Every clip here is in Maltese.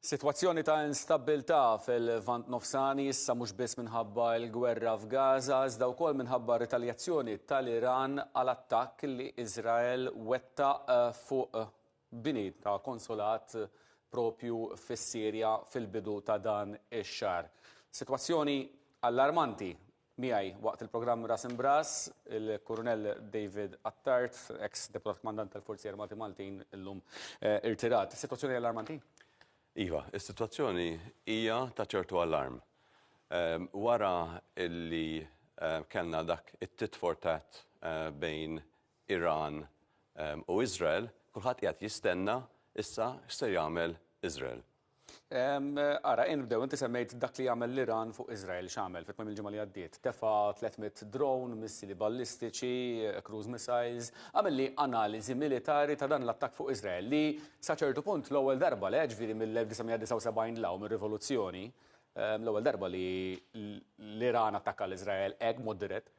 Sitwazzjoni ta' instabbiltà fil-Lvant Nofsani issa mhux biss minħabba l-gwerra f'Gaza iżda wkoll minħabba r-ritaljazzjoni tal-Iran għal attakk li Iżrael wettaq fuq bini ta' konsulat propju fis-Sirja fil-bidu ta' dan ix-xahar. Sitwazzjoni allarmanti Miegħi waqt il-programm Ras Imbras, il-Kurunell David Attard, eks Deputat Kmandant tal-Forzi Armati Maltin illum eh, irtirat. Situazzjoni allarmanti? Iva, is-sitwazzjoni hija ta' ċertu allarm. Ehm, wara illi eh, kellna dak it-tit for tat eh, bejn Iran ehm, u Izrael, kulħadd qiegħed jistenna issa x'ser jagħmel Izrael. Ara, nibdew, inti semmejt dak li għamel l-Iran fuq Izrael, x'għamel fit tmiem il-ġimgħa li għaddiet. Tefa' 300 drone, missili ballistiċi, cruise missiles, għamel li analiżi militari ta' dan l-attakk fuq Izrael li sa ċertu punt l-ewwel darba le ġifieri mill-1979 'l hawn mir-rivoluzzjoni, l-ewwel darba li l-Iran attakka l-Iżrael hekk b'mod dirett.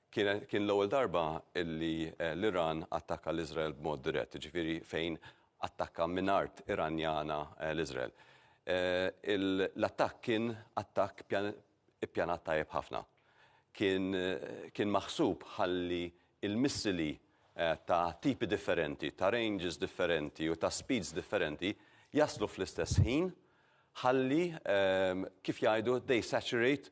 Kien l-ewwel darba li l-Iran attakka l-Iżrael b'mod dirett, jiġifieri fejn attakka minn art Iranjana l-Iżrael. L-attakk kien attakk ippjanat tajjeb ħafna. Kien kien maħsub ħalli il-missili ta' tipi differenti, ta' ranges differenti u ta' speeds differenti jaslu fl-istess ħin ħalli kif jgħidu they saturate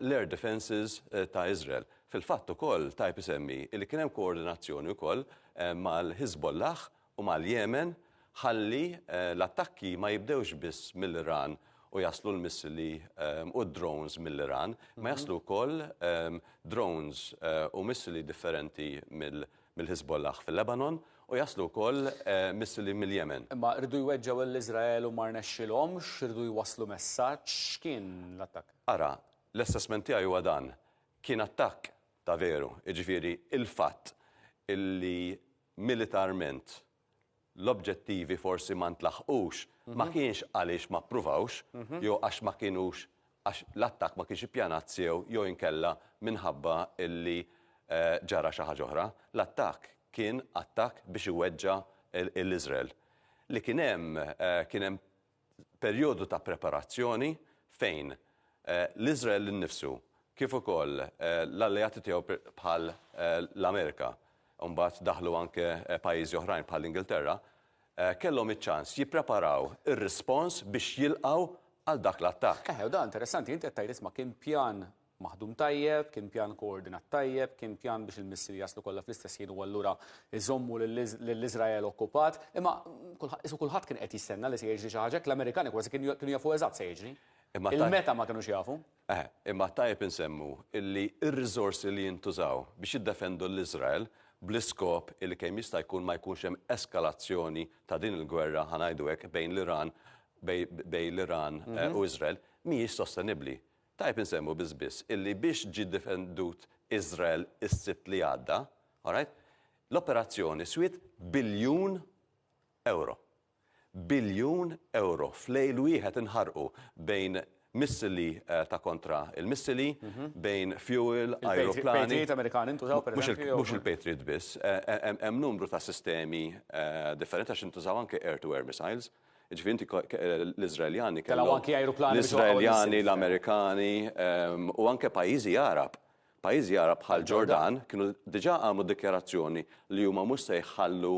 l-air defences ta' Iżrael. Fil-fatt ukoll tajjeb isemmi li kien hemm koordinazzjoni wkoll mal-Hizbollah u mal-Jemen ħalli l-attakki ma jibdewx biss mill-Iran u jaslu l-missili u d-drones mill-Iran, ma jaslu wkoll drones u missili differenti mill-Hizbollah fil-Lebanon u jaslu wkoll missili mill-Jemen. Imma riedu jweġġgħu lil Iżrael u ma rnexxilhomx, riedu jwasslu messaġġ, x'kien l-attakk? Ara, l-assessment tiegħi huwa dan, kien attakk ta' veru, jiġifieri il-fatt illi militarment l-objettivi forsi ma ntlaħqux ma kienx għaliex ma ppruvawx jew għax ma kinux għax l-attakk ma kienx ippjanat sew jew inkella minħabba illi ġara xi ħaġa oħra. L-attakk kien attakk biex iweġġa' l-Iżrael. Li kien hemm kien hemm perjodu ta' preparazzjoni fejn l-Iżrael innifsu kif ukoll l-alleati tiegħu bħal l-Amerika, u mbagħad daħlu anke pajjiżi oħrajn bħal l-Ingilterra, kellhom iċ-ċans jippreparaw ir-rispons biex jilqgħu għal dak l-attakk. Eħe, u dan interessanti, inti qed tgħid isma' kien pjan maħdum tajjeb, kien pjan koordinat tajjeb, kien pjan biex il-missili jaslu kollha fl-istess ħin u allura jżommu lil Iżrael okkupat, imma qisu kulħadd kien qed jistenna li se jiġri xi ħaġa hekk, l-Amerikani kważi kienu jafu eżatt se jiġri. Il-meta ma kinux jafu. Eħe, imma tajjeb insemmu illi r-riżorsi li jintużaw biex jiddefendu 'l Iżrael bl-iskop illi kemm jista' jkun ma jkunx hemm eskalazzjoni ta' din il-gwerra, ħa ngħidu hekk, bejn l-Iran bejn l-Iran u Iżrael, mhijiex sostenibbli. Tajjeb insemmu biss biss illi biex ġie difendut Iżrael is-Sibt li għadda, all right, l-operazzjoni swiet biljun ewro. Biljun ewro f'lejl wieħed inħarqu bejn missili ta' kontra il-missili, bejn fuel, ajruplani. Il-Patriot Amerikani ntużaw per eżempju? Mhux il-Patriot biss, hemm numru ta' sistemi differenti għax intużaw anke air-to-air missiles. Jiġifieri inti l-Iżraeljani kellhom. Anki ajruplani. L-Iżraeljani, l-Amerikani u anke pajjiżi Għarab. Pajjiżi Għarab bħal Ġordan kienu diġà għamlu dikjarazzjoni li huma mhux se jħallu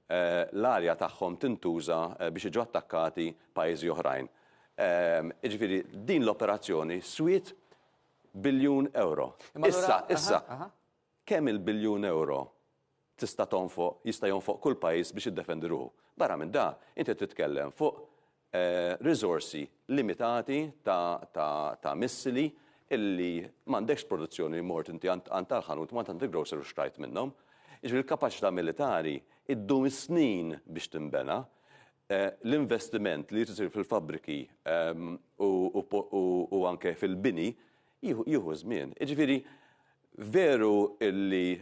l-arja tagħhom tintuża biex jiġu attakkati pajjiżi oħrajn. Jiġifieri din l-operazzjoni swiet biljun ewro. Issa, issa, kemm il-biljun ewro tista' tonfoq, jista' jonfoq kull pajjiż biex jiddefendi ruħu? Barra minn dan, inti qed titkellem fuq riżorsi limitati ta' missili illi m'għandekx produzzjoni mort inti għand tal-ħanut, mort għand il-grocer u xtrajt minnhom. Jiġifieri l-kapaċità militari ddum is-snin biex tinbena. L-investiment li jrid isir fil-fabbriki u anke fil-bini jieħu żmien. Jiġifieri veru illi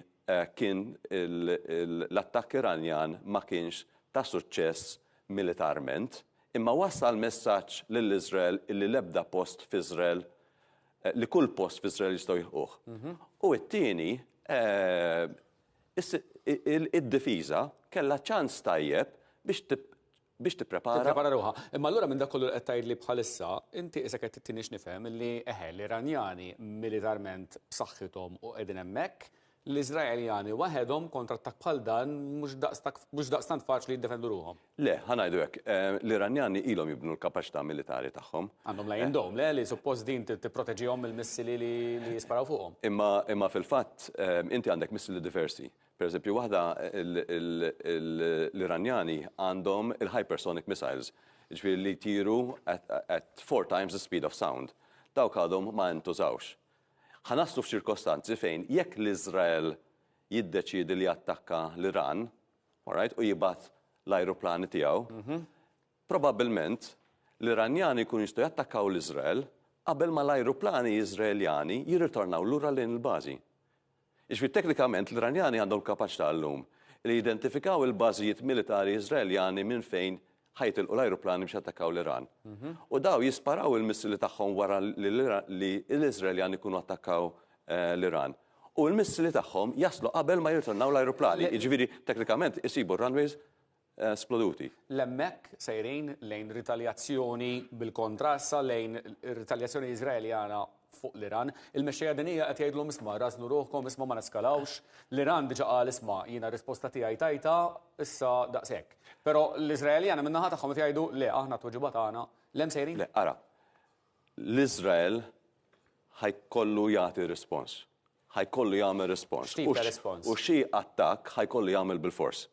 kien l-attakk Iranjan ma kienx ta' suċċess militarment, imma wassal messaġġ lil Iżrael illi l-ebda post f'Iżrael, li kull post f'Iżrael jistgħu jilħquh. U t-tieni, id-difiża kellha ċans tajjeb biex. biex tipprepara. Tipprepara ruħha. Imma allura minn dak kollu li qed tgħidli bħalissa, inti qisek qed tittini x'nifhem li eħe l-Iranjani militarment b'saħħithom u qegħdin hemmhekk, l-Iżraeljani waħedhom kontra attakk bħal dan mhux daqstak mhux daqstant faċli jiddefendu ruħhom. Le, ħa ngħidu hekk, l-Iranjani ilhom jibnu l-kapaċità militari tagħhom. Għandhom l-Iron Dome, le, li suppost din tipproteġihom mill-missili li jisparaw fuqhom. Imma imma fil-fatt inti għandek missili diversi. Per eżempju, waħda l-Iranjani għandhom il-hypersonic missiles, jiġifieri li jtiru at four times the speed of sound. Dawk għadhom ma ntużawx. Ħa naslu f'ċirkostanzi fejn jekk l-Iżrael jiddeċiedi li jattakka l-Iran, all right, u jibgħat l-ajruplani tiegħu, probabbilment l-Iranjani jkunu jistgħu jattakkaw l-Iżrael qabel ma l-ajruplani Iżraeljani jirritornaw lura lejn il-bażi. Jiġifieri teknikament l-Iranjani għandhom kapaċità llum li jidentifikaw il-bażijiet militari Iżraeljani minn fejn ħa jitilqu l-ajruplani biex jattakkaw l-Iran. U daw jisparaw il-missili tagħhom wara li l-Iżraeljani jkunu attakkaw l-Iran. U l-missili tagħhom jaslu qabel ma jirritornaw l-ajruplani. Jiġifieri teknikament isibu r-runways sploduti. L-hemmhekk sejrin lejn ritaljazzjoni bil-kontra issa lejn ritaljazzjoni Iżraeljana fuq l-Iran. Il-mexxejja dinjija qed jgħidulhom isma' rażnu ruħkom, isma' ma neskalawx. L-Iran diġà qal isma' jiena r-risposta tiegħi tajtha, issa daqshekk. Però l-Iżraeljani min-naħa tagħhom qed jgħidu le aħna t-tweġiba tagħna l-hemm sejrin. Le, ara, l-Iżrael ħa jkollu jagħti rispons. Ħa jkollu jagħmel rispons. X'tip ta' rispons? U xi attakk ħa jkollu jagħmel bilfors.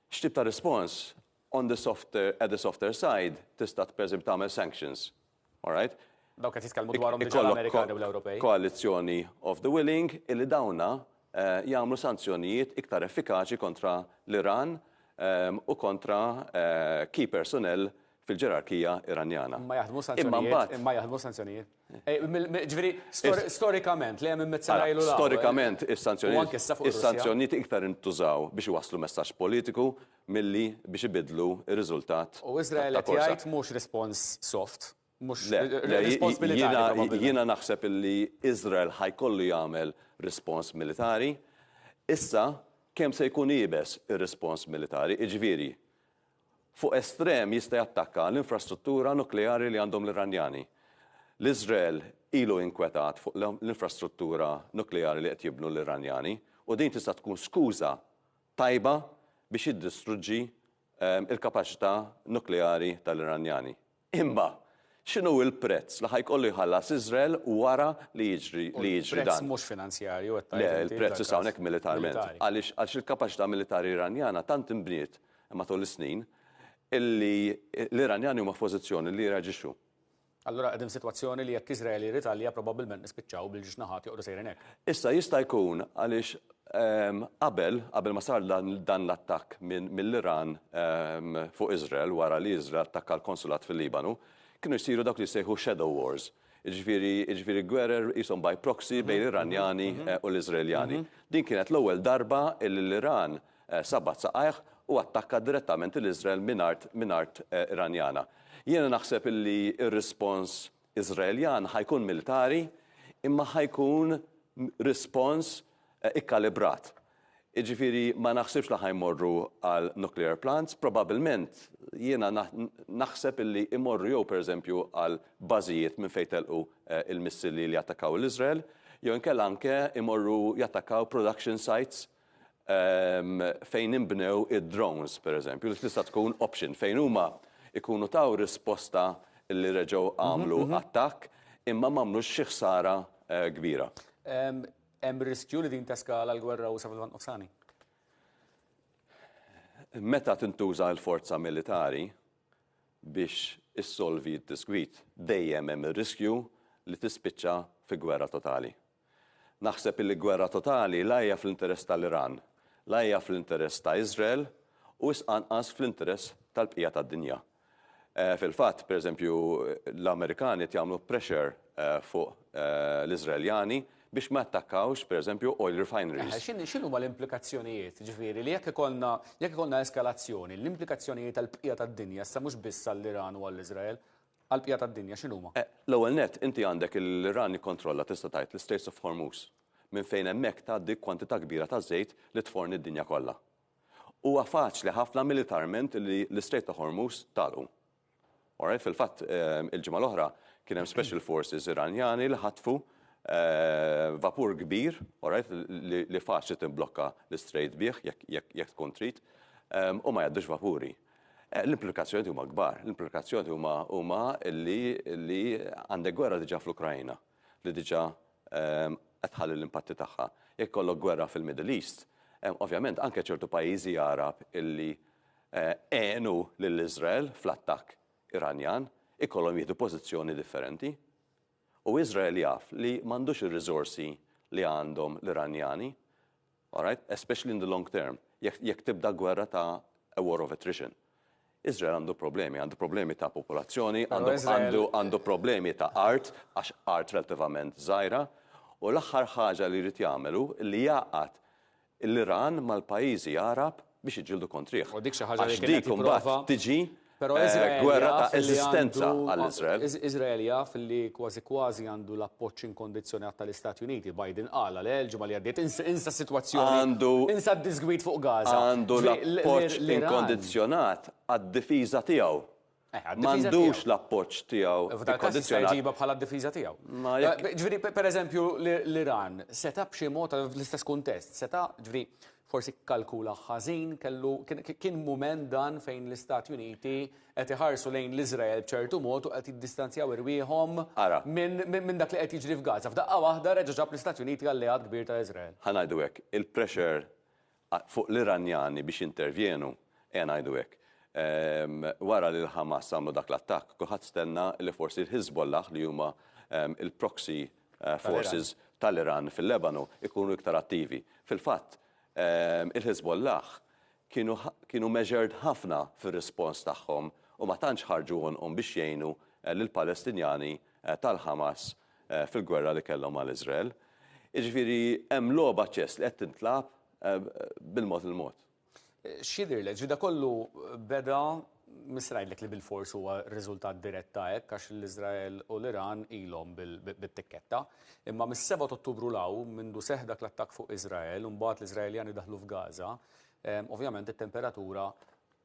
X'tip ta' rispons? On the softer, at the softer side, tista' pereżempju tagħmel sanctions. All right? Dawk qed jitkellmu dwarhom diġà l-Amerikani u l-Ewropej. Koalizzjoni of the willing illi dawna jagħmlu sanzjonijiet iktar effikaċi kontra l-Iran u kontra key personnel fil-ġerarkija Iranjana. Imma jaħdmu sanzjonijiet? Imma jaħdmu sanzjonijiet? Ġifieri, storikament, li hemm minn ilu Storikament, is-sanzjonijiet iktar intużaw biex iwasslu messaġġ politiku milli biex ibiddlu r-riżultat. U Iżrael qed jgħid mhux rispons soft, mhux rispons militari. Jiena naħseb illi Iżrael ħa jkollu jagħmel rispons militari. Issa, kemm se jkun iebes ir-rispons militari, jiġifieri, Fuq estrem jista' jattakka l-infrastruttura nukleari li għandhom l-Iranjani. L-Iżrael ilu inkwetat fuq l-infrastruttura nukleari li qed jibnu l-Iranjani u din tista' tkun skuża tajba biex jiddistruġġi l-kapaċità nukleari tal-Iranjani. Imma, x'inhu l-prezz li ħa jkollu jħallas Iżrael wara li jiġri li jiġri dan? Il-prezz mhux finanzjarju qed tgħid inti. Le, il-prezz issa hawnhekk militarment. Għaliex għaliex il-kapaċità militari Iranjana tant inbniet matul is-snin illi l-Iranjani huma f'pożizzjoni li jirreaġixxu. Allura qegħdin f'sitwazzjoni li jekk Iżrael jirritalja probabbilment nispiċċaw bil-ġiex naħat joqogħdu sejrin hekk. Issa jista' jkun għaliex qabel, qabel ma sar dan l-attakk mill-Iran fuq Iżrael wara li Iżrael attakka l-konsulat fil-Libanu, kienu jsiru dawk li jissejħu shadow wars. Jiġifieri, jiġifieri gwerer qishom by proxy bejn l-Iranjani u l-Iżraeljani. Din kienet l-ewwel darba li l-Iran sabbat saqajh u attakka direttament lil Iżrael minn art minn art Iranjana. Jiena naħseb illi r-rispons Iżraeljan ħa jkun militari imma ħa jkun rispons ikkalibrat. Jiġifieri ma naħsibx li ħa jmorru għal nuclear plants, probabbilment jiena naħseb illi jmorru jew pereżempju għal bażijiet minn fejn telqu l-missili li attakkaw 'l Iżrael, jew inkella anke jmorru jattakkaw production sites fejn inbnew id-drones, per eżempju, li tista' tkun option fejn huma jkunu taw risposta li reġgħu għamlu attakk imma m'għamlux xi ħsara kbira. Hemm riskju li din teskala l-gwerra usa' fil-Lvant Nofsani? Meta tintuża l-forza militari biex issolvi d-diskwit, dejjem hemm ir-riskju li tispiċċa fi gwerra totali. Naħseb illi gwerra totali la hija fl-interess tal-Iran, la hija fl-interess ta' Iżrael u wisq anqas fl-interess tal-bqija tad-dinja. Fil-fatt, per eżempju, l-Amerikani qed jagħmlu pressure fuq l-Iżraeljani biex ma jattakkawx, per eżempju, oil refineries. X'inhuma l-implikazzjonijiet, jiġifieri, li jekk ikollna jekk ikollna eskalazzjoni, l-implikazzjonijiet għall-bqija tad-dinja, issa mhux biss għall-Iran u għall-Iżrael, Għall-bqija tad-dinja x'inhuma? L-ewwel nett, inti għandek l-Iran jikkontrolla tista' tgħid l-Straits of Hormuz, minn fejn hemmhekk tgħaddi kwantità kbira ta' żejt li tforni d-dinja kollha. Huwa faċli ħafna militarment li l-Istrait ta' Hormuz tagħlqu. Alright, fil-fatt il-ġimgħa l-oħra kien hemm special forces Iranjani li ħatfu vapur kbir, alright, li faċli timblokka l-istrait bih jekk tkun trid, u ma jgħaddux vapuri. L-implikazzjonijiet huma kbar, l-implikazzjonijiet huma huma li li għandek gwerra diġà fl-Ukrajna li diġà qed tħalli l-impatti tagħha. Jekk ikollok gwerra fil-Middle East, ovvjament anke ċertu pajjiżi Għarab illi għenu lil Iżrael fl-attakk Iranjan ikollhom jieħdu pożizzjoni differenti. U Iżrael jaf li m'għandux ir-riżorsi li għandhom l-Iranjani, alright, especially in the long term, jekk tibda gwerra ta' a war of attrition. Iżrael għandu problemi, għandu problemi ta' popolazzjoni, għandu problemi ta' art, għax art relattivament żgħira, u l-aħħar ħaġa li jrid jagħmel hu li jgħaqqad l-Iran mal-pajjiżi Għarab biex jiġġieldu kontrih. U dik xi ħaġa li Għax dik imbagħad tiġi Però Iżrael gwerra jaf ta' li eżistenza għandu għal Iżrael. Iżrael jaf li kważi kważi għandu l-appoġġ inkondizzjonat tal-Istati Uniti. Biden qala le l-ġimgħa li għaddiet insa insa s-sitwazzjoni. Għandu Insa d-diżgwid fuq Gaza. Għandu Ġifieri l-appoġġ l-Iran inkondizzjonat għad-difiża tiegħu. Eh, għad-difiża tiegħu. M'għandux l-appoġġ tiegħu F'dal każ jista' ikkondizzjonat. jġibha bħala d-difiża tiegħu. Ma jekk Ġifieri, pereżempju, l-Iran seta' b'xi mod fl-istess kuntest, seta' ġifieri forsi kkalkula ħażin, kellu kien mument dan fejn l-Istati Uniti qed iħarsu lejn l-Iżrael b'ċertu mod u qed jiddistanzjaw irwieħhom Ara. minn dak li qed jiġri f'Gaza. F'daqqa waħda reġa' ġab l-Istati Uniti alleat kbir ta' Iżrael. Ħa ngħidu hekk, il-pressure fuq l-Iranjani biex jintervjenu, ejja ngħidu hekk, wara li l-Ħamas għamlu dak l-attakk, kulħadd stenna li forsi l-Hezbollah li huma il-proxy forces tal-Iran fil-Lebanu ikunu iktar attivi. Fil-fatt, il-Hezbollah kienu kienu measured ħafna fir-rispons tagħhom u ma tantx ħarġu għonqhom biex jgħinu lill-Palestinjani tal-Ħamas fil-gwerra li kellhom mal-Iżrael. Jiġifieri hemm logħba ċess li qed tintlagħab bil-mod il-mod. X'jidhirlek, ġifieri da kollu beda, mhux se ngħidlek li bilfors huwa riżultat dirett ta' hekk għax l-Iżrael u l-Iran ilhom bit-tikketta, imma mis-7 ta' Ottubru 'l hawn, mindu seħħ dak l-attakk fuq Iżrael u mbagħad l-Iżraeljani daħlu f'Gaza, ovvjament it-temperatura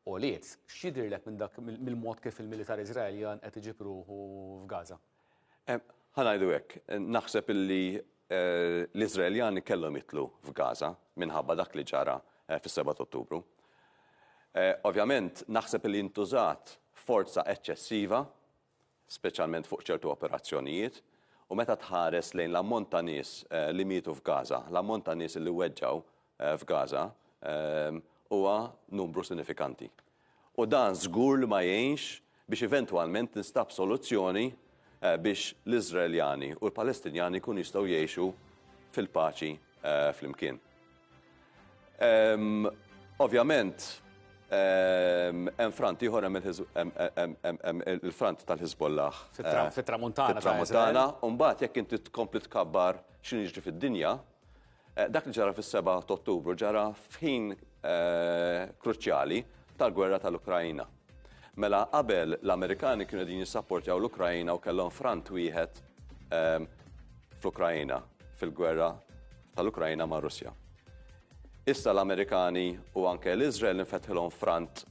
għoliet. X'jidhirlek minn dak mill-mod kif il-militar Iżraeljan qed iġib ruħu f'Gaza? Ħa ngħidu hekk, naħseb illi l-Iżraeljani kellhom jidħlu f'Gaza minħabba dak li ġara fis-7 ta' Ottubru. Ovvjament naħseb illi ntużat forza eċċessiva, speċjalment fuq ċertu operazzjonijiet, u meta tħares lejn l-ammont ta' nies li mietu f'Gaza, l-ammont ta' nies li weġġgħu f'Gaza, huwa numru sinifikanti. U dan żgur li ma jgħinx biex eventwalment tinstab soluzzjoni biex l-Iżraeljani u l-Palestinjani jkunu jistgħu jgħixu fil-paċi flimkien. Ovvjament, hemm front ieħor hemm il-front tal-Hezbollah. Fit-Tramuntana. Fit-Tramuntana, u mbagħad jekk inti tkompli tkabbar x'inhu jiġri fid-dinja, Dak li ġara fis-7 ta' Ottubru ġara f'ħin kruċjali tal-gwerra tal-Ukraina. Mela qabel l-Amerikani kienu qegħdin jissapportjaw l-Ukraina u kellhom front wieħed fl-Ukraina, fil-gwerra tal-Ukraina mar-Russja. Issa l-Amerikani u anke l-Iżrael infetħilhom front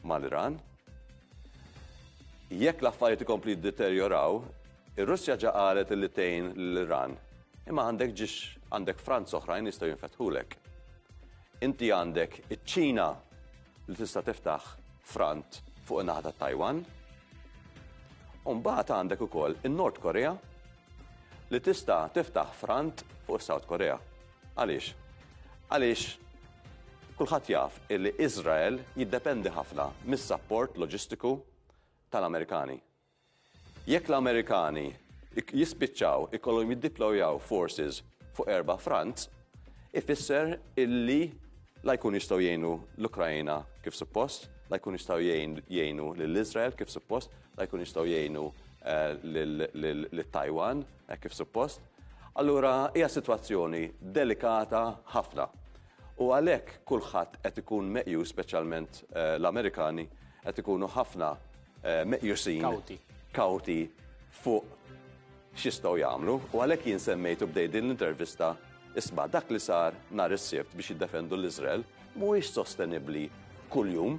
mal-Iran. Jekk l-affarijiet ikomplu jiddeterjoraw, ir-Russja ġa qalet li tgħin lill-Iran. Imma għandek ġiex għandek fronts oħrajn jistgħu jinfetħulek. Inti għandek iċ-Ċina li tista' tiftaħ front fuq in-naħa ta' Taiwan. U mbagħad għandek ukoll in-Nord Korea li tista' tiftaħ front fuq is-South Korea. Għaliex? Għaliex kulħadd jaf illi Iżrael jiddependi ħafna mis-sapport loġistiku tal-Amerikani. Jekk l-Amerikani jispiċċaw ikollhom jiddeplojaw forces fuq erba' fronts, ifisser illi la jkunu jistgħu jgħinu l-Ukrajna kif suppost, la jkunu jistgħu jgħinu lil Iżrael kif suppost, la jkunu jistgħu jgħinu lil Taiwan kif suppost. Allura hija sitwazzjoni delikata ħafna. U għalhekk kulħadd qed ikun meqjus, speċjalment l-Amerikani, qed ikunu ħafna meqjusin. Kawti. Kawti fuq x'jistgħu jagħmlu. U għalhekk jien semmejt u bdejt din l-intervista. Isma' dak li sar nhar is-Sibt biex jiddefendu l-Iżrael mhuwiex sostenibbli kuljum.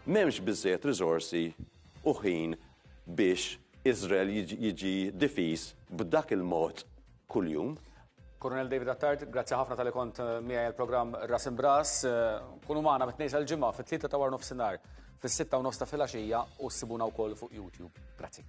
M'hemmx biżżejjed riżorsi u ħin biex Iżrael jiġi difiż b'dak il-mod kuljum. Colonel David Attard, grazzi ħafna talli kont miegħi għall-programm Ras Imbras. Kunu magħna mit-Tnejn sal-Ġimgħa fit-3 ta' wara nofsinhar, fis-6 u nofs ta' filgħaxija u ssibuna wkoll fuq YouTube. Grazzi.